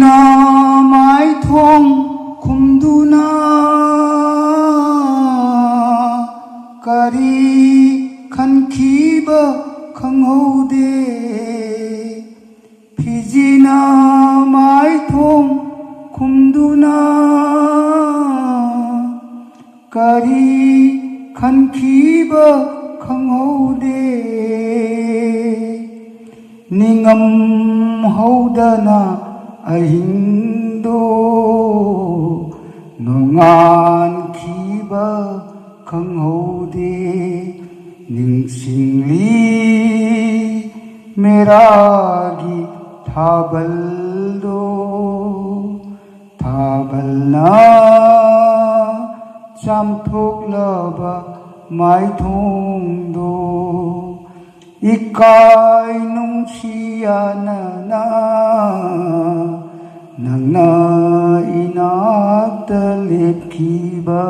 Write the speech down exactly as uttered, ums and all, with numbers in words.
ꯅ ꯃꯥꯏꯊꯣꯡ ꯈꯨꯝꯗꯨꯅ ꯀꯔꯤ ꯈꯟꯈꯤꯕ ꯈꯪꯍꯧꯗꯦ꯫ ꯐꯤꯖꯤꯅ ꯃꯥꯏꯊꯣꯡ ꯈꯨꯝꯗꯨꯅ ꯀꯔꯤ ꯈꯟꯈꯤꯕ ꯈꯪꯍꯧꯗꯦ꯫ ꯅꯤꯡꯉꯝ ꯍꯧꯗꯅ ꯑꯍꯤꯡꯗꯣ ꯅꯣꯡꯉꯥꯟꯈꯤꯕ ꯈꯪꯍꯧꯗꯦ꯫ ꯅꯤꯡꯁꯤꯡꯂꯤ ꯃꯦꯔꯥꯒꯤ ꯊꯥꯕꯜꯗꯣ, ꯊꯥꯕꯜꯅ ꯆꯥꯝꯊꯣꯛꯂꯕ ꯃꯥꯏꯊꯣꯡꯗꯣ꯫ ꯏꯀꯥꯏ ꯅꯨꯡꯁꯤ ꯌꯥꯅꯅ ꯅꯪꯅ ꯏꯅꯥꯛꯇ ꯂꯦꯞꯈꯤꯕ꯫